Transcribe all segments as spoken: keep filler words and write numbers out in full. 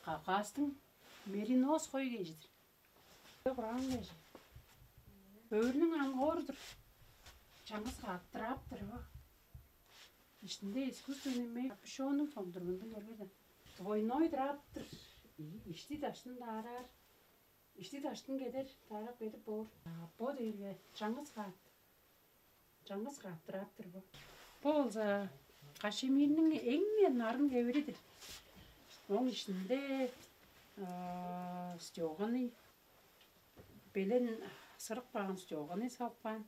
Кавказтың меринос хой кежи-дир. Хураан кежи. Өөрүнүң аңгоору-дур. Чаңгыс каат трап-тыр бо. Иштинде искусственный мех капюшоннуг тондур мындыг эргеде. Двойной трап-тыр. Ишти даштын даараар. Ишти даштын кедер, даарап кедип боор. А бо дээрге чаңгыс каат. Чаңгыс каат трап-тыр бо. Бо болза кашемирниң эң нарын хевири-дир. Ооң иштинде стёганый, белен сырык баан стёганый салып каан.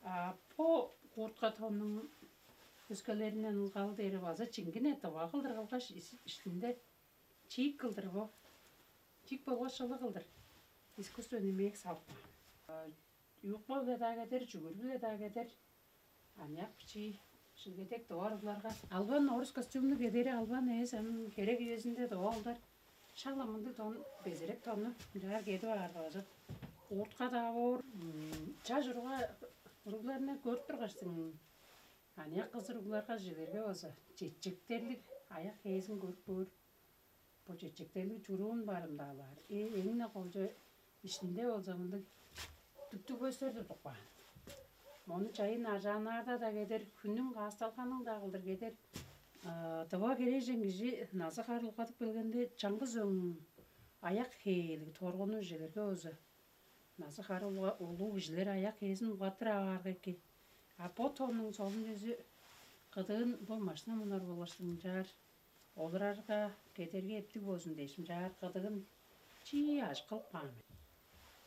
А бо куртка тоннуң өскелеринден ылгалы дээри база чиңгине дыва кылдыр кылгаш, ис- иштинде чиик кылдыр бо. Чиик болгаш шылы кылдыр. Искусственный мех салып каан. Юкпа-биле-даа кедер, чүгүр-биле-даа кедер. Аныяк бичии шилгедек дывар уларга. Албан орус костюмну кедери албан эвес, ам херек үезинде дывалдар. Шак-ла мындыг тон, безерек тонну ынчаар кедип аар бажыт. Ууртка-даа боор, чаш уруга уругларны көрүп тургаштың. Аныяк кызыр угларга жилерге болза, чечектерлиг аяк хээзин көрүп көөр. Бо чечектерлиг чуруун барымдаалаар. Э, эң-не колчо иштинде болза мындыг дүктүг көстер турдук баан. Мону чайын ажаанаарда-даа кедер, хүннүң каасталганың-даа кылдыр кедер. Дыва херээжен кижи назы харылгадып келгенде, чаңгыс өң аяк хээлиг торгуну жилерге болза, назы хары улуу кижилер аяк хээзин угааттыр аваарга эки. А бо тоннуң солун чүзү кыдыын бо машина мунар болгаштың ынчаар олурарга, кедерге эптиг болзун дээш, ынчаар кыдыгын чии ажык кылып каан мен.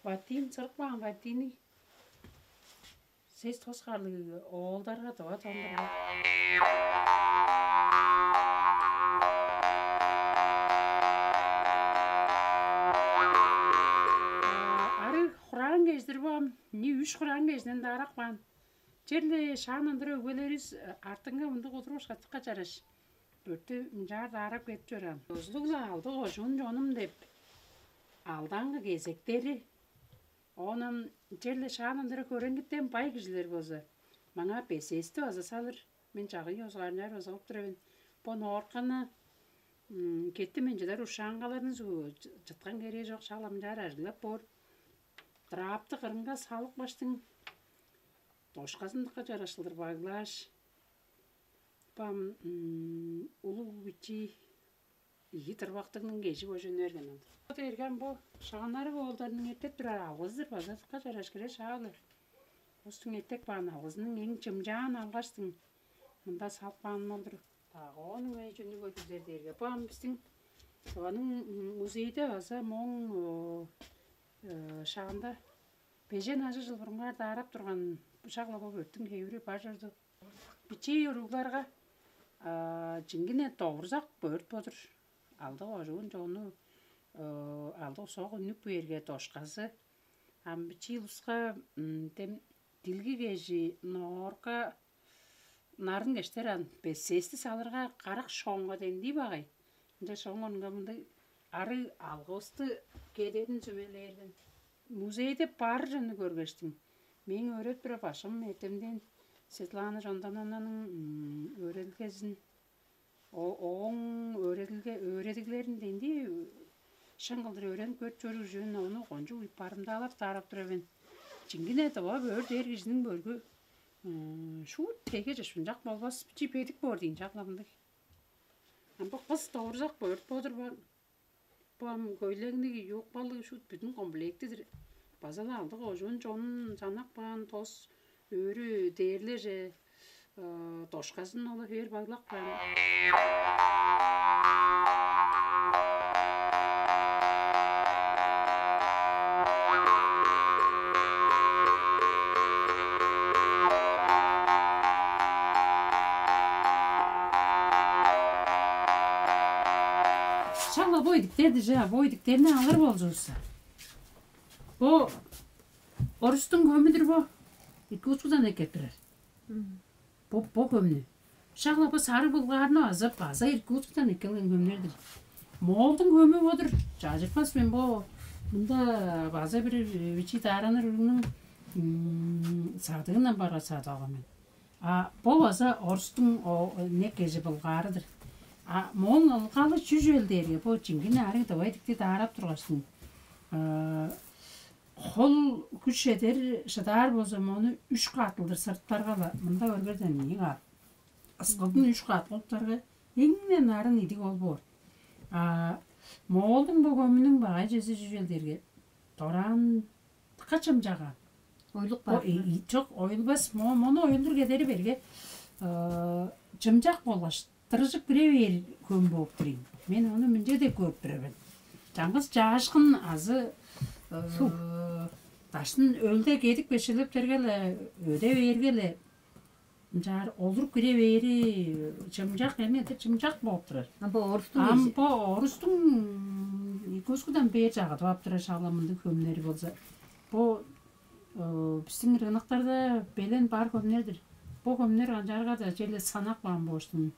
Ватиин сырып каан ватиини сес тос харлыг оолдарга дыва тондурган. Арыг хураан кеждир баам, не үш хураан кежден даарак баан. Черле шаан ындыра өгбелеривис артынга мындыг удур башкаттыкка чараш бөртү мынчаар даарап кедип чораан. Дозулуг-ла алды кожуун чонум деп, алдаанга кезектери. Оон ам черле шаан ындыра көреңгиттен бай кижилер болза, маңаа бесээсти база салыр. Мен чагый озугаар ынчаар база кылып тур мен. Бо ноорканы кетти мен чыдар ушаангаларны чыткан керээ чок, шаалам ынчаар ажыглап боор. Дыраапты кырынга салып каштың, дошказын дыка чарашылдыр баглааш, бам улуг бичи ийи тырбактыгның кежи божун берген ол. Бо дээрге ам бо шааннарыг оолдарның эртеп турар алгызыр база дыка чараш кире шаалар. Устуң эртек баан алгызының эң чымчаан алгаштың мында салып каан болдур. Дагы оонуң эң чүнү көдүрлер дээрге бо ам бистиң Тываның музейде база моң шаанда бежен ажы чыл бурунгаар даарап турган бышак-ла бо бөрттүң хевири бар чорду. Бичии уругларга чиңгине довурзак бөрт бодур. Алды кожуун чонну алды сок үннүк бээрге дошказы. Ам бичии улуска дем дилги кежи, ноорга, нарын кештер ан бесээсти салырга карак шоңга дендии багай. Ынча шоңунга мындыг арыг алгывысты кедерин сүмелээрден музейде бар чүнү көргештиң. Мээң өөредип турар башкым эртемден Светлана Жондановнаның өөредилгезин, ооң өөредилге өөредиглерин дендии шын кылдыр өөренип көрүп чоруур чүвен, ону кончуг барымдаалап таарап тур эвен. Чиңгине дыва бөөр дээр кижиниң бөргү шуут теге чышпынчак болбас, бичи бедик боор дейн чагламдыг. Ам бо кыс довурзак бөрт бодур бар. Бо ам көйлегниг, юукпалыг шуут бүдүн комплектидир. База-ла алды кожуун чонун санап каан тос өөрү дээрлеже дошказын ола хевээр баглап каан. Шак-ла бо идиктер диже, а бо идиктерни алыр болзувусса. Бо орустуң көмүдүр бо. Иркутскудан эккеп турар. Бо бо хөмнү. Шагла бо сары булгаарны база база Иркутскудан эккелген хөмнер-дир. Моолдуң хөмү бодур. Чажырбас мен бо мында база бир бичи даараныр үрүңнүң садыгынан барга садып алган мен. А бо база орустуң не кежи булгаарыдыр. А моң ылгалы чүжел дээрге бо чиңгини арыг давай дикти даарап тургаштың. Хол күш эдер шыдаар болза, мону үш каатылдыр сырыптарга-ла, мында өргерден ийи каат. Ыскылдын үш каат кылыптарга эңне нарын идиг ол боор. А моолдуң бо көмүнүң багай чези чүжел дээрге дораан дыка чымчагаан. Ойлук О, бар. И- и- Чок, оюлбас. Мо мону оюлдур кедери берге чымчак болгаш дырыжып кире бээр көм бооп тур ийин. Мен ону мынча деп көрүп тур мен. Чаңгыс чаашкын азы э, Суг. Даштын өлде кедип кешелептергеле, өде бээргеле ынчаар олуруп кире бээри чымчак эме чымчак болуп турар. А бо орустуң Ам эжи. Бо орустуң Иркутскудан бээр чагыдып ап турар шаламындыг хөмнери болза, бо э, биздин рыноктарда белен бар хөмнер-дир. Бо хөмнер канчаарга-даа черле санак баан бооштун,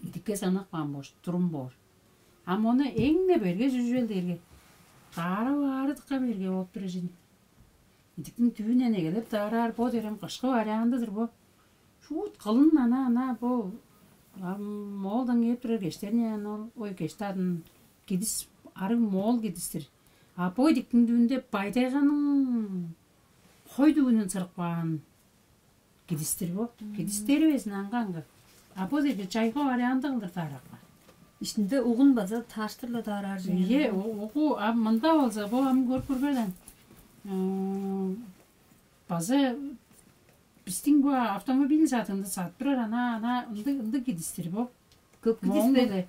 идикке санак баан боош турум боор. Ам ону эң-не берге жүжүрел дээрге, каара баары дыка берге болуп тур эжин. Идиктиң дүүнен эгелеп даараар бо дерем кышкы варианты-дыр бо. Шуут кылын ана ана бо ам моолдан кээп турар кештерни ана ол ой кешти адын кидис арыг моол кидис-тир. А бо идиктиң дүүнде байдайганың хой дүүнүн сырып каан кидис-тир бо. Кидистери безин аңга-аңга. А бо деги чайга варианты кылдыр таарак бар. Ишинде угун база тааштырла даараар же. Ие, угу а мында болза бо ам көрүп көрбөден. База бистиң бу автомобиль садында сатып турар ана ана ындыг ындыг кидистир бу. Көп кидис Моң бе? Беле.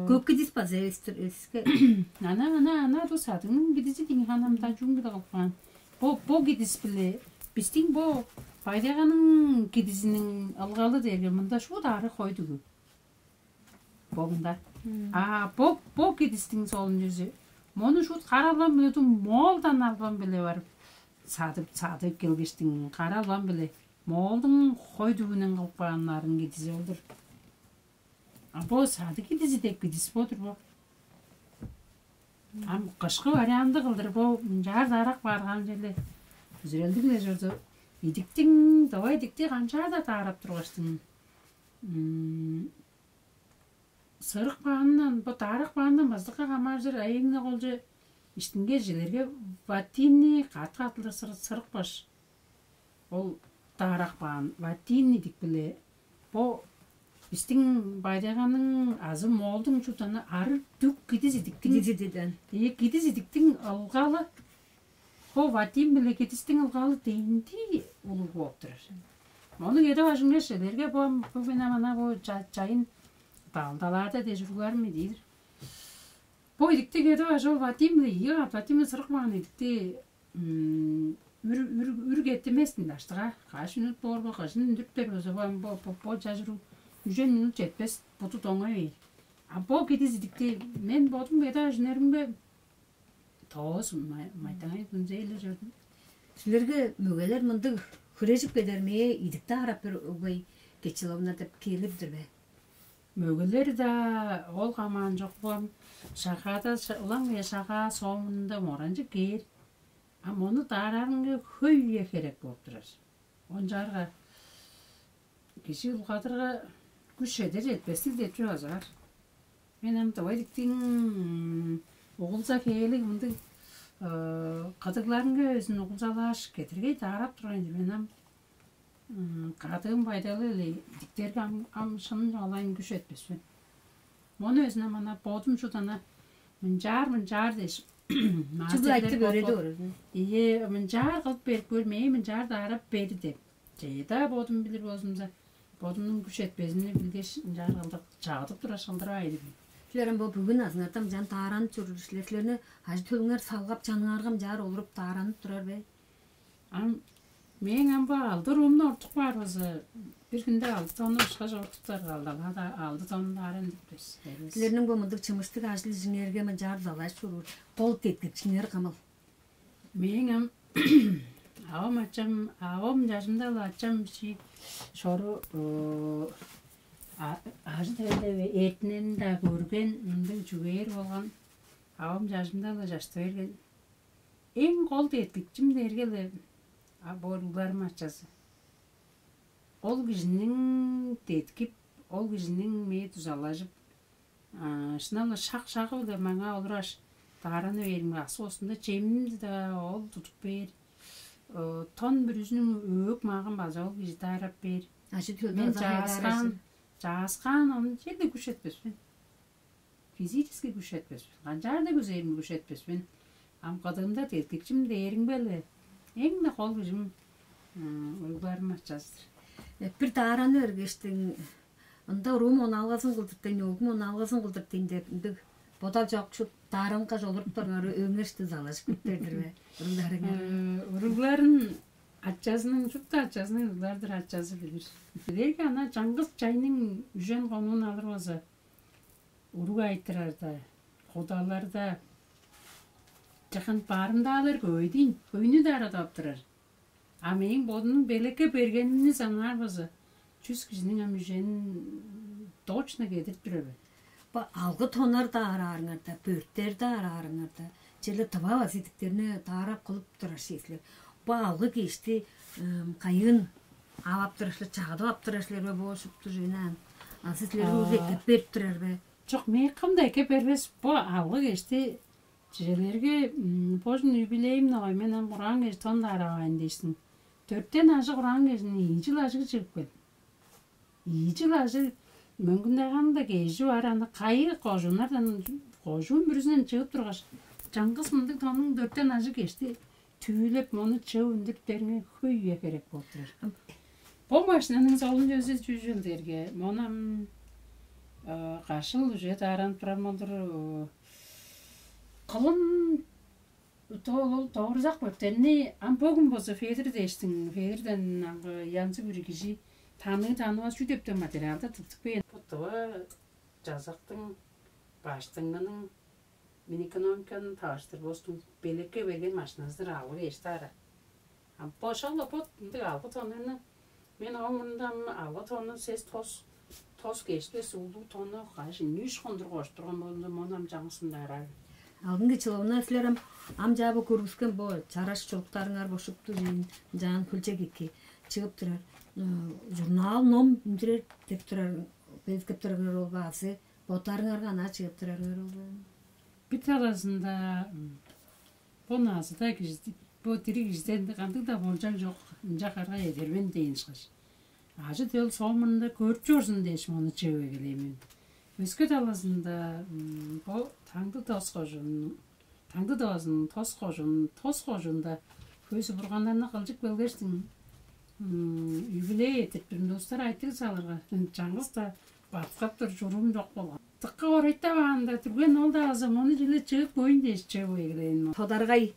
Көп кидис база эвестир эске. Ана ана ана бу садыңның кидизи диң ханамда жуң киде калып каан. Бо бо кидис биле бистиң бо байдайганың кидизиниң ылгалы дээрге мында шуут ары хой дүгү. Богунда. А бо бо кидистиң солун жүзү. Мону шуут каралбан биле дум моолдан албан биле барып садып садып келгештиң каралбан биле моолдуң хой дүгүнен кылып кааннарын кидизи болдур. А бо сады кидизи деп кидис болдур бо. Ам кышкы варианты кылдыр бо мынчаар даарак баарган черле бүзүрелдиг эле чорду. Идиктиң давай идикти канчаар-даа даарап тургаштың. Сырык баандан, бо даарак баандан базырыкка хамааржыр айыыңны колче иштинге жилерге ватинни кат-катылдыр сырыкпаш. Ол даарак баан ватинни дик биле бо бистиң байдайганың азы моолдуң чуданы арыг дүк кидис идиктиң Кидидиден. Ие кидис идиктиң ылгалы Хо Вадим биле кидистиң ылгалы дендии улуг бооп турар. Мону кеде бажыңга шелерге бо бүгүн амана бо чайын далдалаада дежургуларым идиир. Бо идикти кеде бажы ол Вадим биле ийи каап Вадим сырыкмаан идикти үр үр үр кеттиместин даштыга каш минут боор бо кыжын үндүрүптер болза бо бо бо чажыруу үжен минут четпес буду доңой бээр. А бо кидис идикти мен бодум кеде бажыңнарымга Тоос майтаңай күнзейле чордум. Силерге мөгелер мындыг хүрежип кедер мээ идикти арап бир өгбей Кечиловна деп келип-дир бе? Мөгелер-даа ол камаан чок болам. Шагаада улам кээ шагаа соомунда моранчы кээр. А мону даараарынга хөй херек болуп турар. Ончаарга кижи улгадырга күш чедер четпестиг деп чүве база бар. Мен ам давай диктиң угулза хээлиг мындыг кадыгларынга өзүн угулзалааш кетиргей даарап турган мен ам кадыым байдалы эле диктерге ам ам шынын чугаалайын күш четпес мен. Мону өзүнө мана бодум чудана мынчаар мынчаар дээш Чүгле айтып өреді көрөдү. Ийе, мынчаар кылып берип көр, мээ мынчаар даарап бери деп. Чеда бодум билир болзумза, бодумнуң күш четпезин билгеш, ынчаар кылдык чагыдып тура шылдырып айлы бил. Силер ам бо бүгүн азыңарда мынчаан тааранып чоруур силер. Силерни ажы төлүңер салгап чаныңарга мынчаар олуруп тааранып турар бе? Ам мээң ам бо алды уруумну ортук баар болза, бир хүнде алды тонну ушкаш ортуктар калдалаада алды тонну дааран деп берсиз. Силерниң бо мындык чымыштыг ажыл ижиңерге мынчаар далаш чоруур. Кол теткикчиңер кымыл? Мээң ам Авам ачам, авам чажымда-ла ачам ши шору ажы төлдеве эртинен-даа көрген, мындыг чүгээр болган. Авам чажымда-ла чашты берген. Эң кол деткикчим дээрге-ле боругларым ачазы. Ол кижиниң деткип, ол кижиниң мээ дузалажып, шынап-ла шак-шагы-биле маңаа олураш, даараны бээримге, ас оозунда чемимди-даа ол тудуп бээр, тон бүрүзүнүң өөк-магын база ол кижи даарап бээр. Ажы төлдү Мен чааскаан, чааскаан ону черле күш этпес мен. Физически күш этпес мен. Канчаар-даа күзээримге күш этпес мен. Ам кыдыымда деткикчим дээримге-ле, эң-не кол кижим уругларым ачазы-дыр. Бир даараны бергештиң, ында уруум онаалгазын кылдыртайн, оглум онаалгазын кылдыртайн деп ындыг бодал чок шут даарынга чолуруп турган өңеш дузалажып киптер-дир бе? Уругларыңар. Уругларын ачазының, шупту ачазының уруглары-дыр, ачазы билир. Билерге ана чаңгыс чайның үжен конуун алыр болза, уруг айтырарда, кудаларда чакан баарымдаалар көй дейн, хөйнү-даа арадап турар. А мээң бодумнуң белекке бергенимни санаар болза, чүс кижиниң ам үженин точно кедирип турар мен. Бо алгы тонар-даа араарыңарда, бөрттерди араарыңарда, черле тыва база идиктерни даарап кылып турар силер. Бо алгы кешти кайыын ап ап турар силер, чагыдып ап турар силер бе, бо шупту чүвени ан? Азы силерге уже эккеп берип турар бе? Чок, мээң кым-даа эккеп бербес. Бо алгы кешти чижелерге, божун юбилейим ногай, мен ам кураан кежи тон дааравайн дээшсиң. Дөртен ажыг кураан кежини ийи чыл ажыг чыгып кел. Ийи чыл ажыг мөңгүндаган-да кежи бар, аны кайы кожууннардан, кожуун бүрүзүнен чыгып тургаш, чаңгыс мындыг тоннуң дөртен ажыг кешти түүлеп, мону чыып үндүрүптериңер хөй үе херек болуп турар. Бо машинаның солун чөзү чүү чүл дээрге, мону ам кашыл уже дааранып турар болдур. Кылын ол доорузак бөктенни ам бөгүн болза Федор дээштиң, Федорден аңгы янзы бүрү кижи таныыр танывас чүү дептен материалды тыптып кээр. Бу тыва чазактың баштыңының Минэкономиканы таварыштыр бостуң белекке берген машиназы-дыр алгы эшти ара. Ам бошак-ла бот ындыг алгы тонуйну мен ооң мурнунда ам алгы тону сес тос тос кештивес улуг тону каш үш хондур кожуп турган болзумза, мону ам чаңгысында араар. Алдыңгы чылыгына силер ам ам чаа бо көргүскен бо чараш чуруктарыңар бо шупту жыйын жаан хүлче кикки чыгып турар. Журнал ном үндүрер деп турар, белеткеп турарыңар ол баазы боттарыңарга ана чыып турарыңар ол бе? Бир талазында бо назыда кижи, бо дириг кижиден кандыг-даа болчаң чок, ынча карга эдербен дээн ышкаш. Ажы-төл соомунда көрүп чорзун дээш, мону чыып эгелээн мен. Өске талазында бо таңды тос кожуун, таңды доозун тос кожуун, тос кожуунда хөй субурганнарны кылчып келгештиң, юбилей этип турун улустар айтыг салырга, чаңгыс-даа бадыткап тур чуруум чок болган. Дыкка орайтаваанда, түрген ол-даа база мону чүгле чыып көйн дээш чыып эгелээн мен. Тодаргай,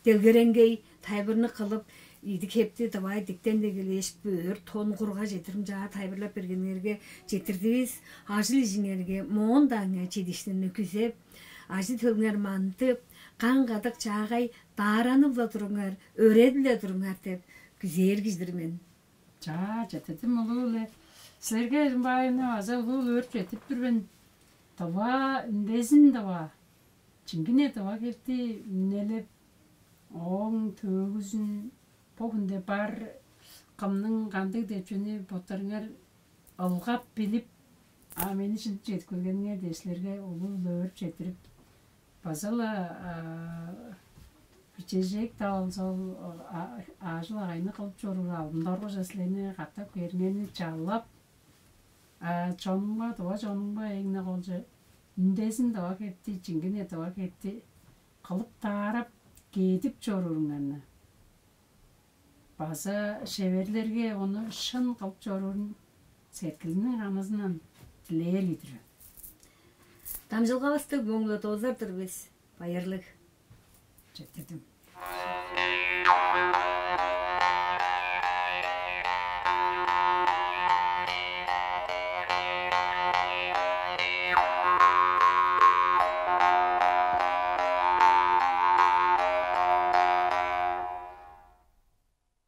делгеренгей тайбырны кылып, идик хепти дывай диктен дегелээш, бөөр тон курга четирим чаа тайбырлап бергениңерге четирдивис. Ажыл ижиңерге моон-даа аңаа чедииштерни күзеп, ажы төлүңер мандып, каң кадык чаагай дааранып-ла туруңар, өреп-ле туруңар деп күзээр кижидир мен. Чаа, четирдим улуу-ле. Силерге Ырымбаайымны база улуу-ле өөрүп четтирип тур мен. Дыва үндезин дыва, чиңгине дыва херти үнелеп, ооң төөгүзүн бо хүнде бар кымның кандыг деп чүнү боттарыңар ылгап билип, а мени шынчы чедип келгениңер дээш силерге улуу-ле өөрүп четтирип, база-ла бичежээк-даа болза ол аажыл агайны кылып чоруур алдын доргужа силерни катап кээриңерни чалап, чонуңга, дыва чонуңга эң-не колче үндезин дыва хепти, чиңгине дыва хепти кылып даарап, кедип чорууруңарны, база шеверлерге ону шын кылып чоруурун сеткилиниң ханызындан дилээр кижи-дир мен. Дамчылгавысты бооңла доозар-дыр бис. Байырлыг. Четтирдим.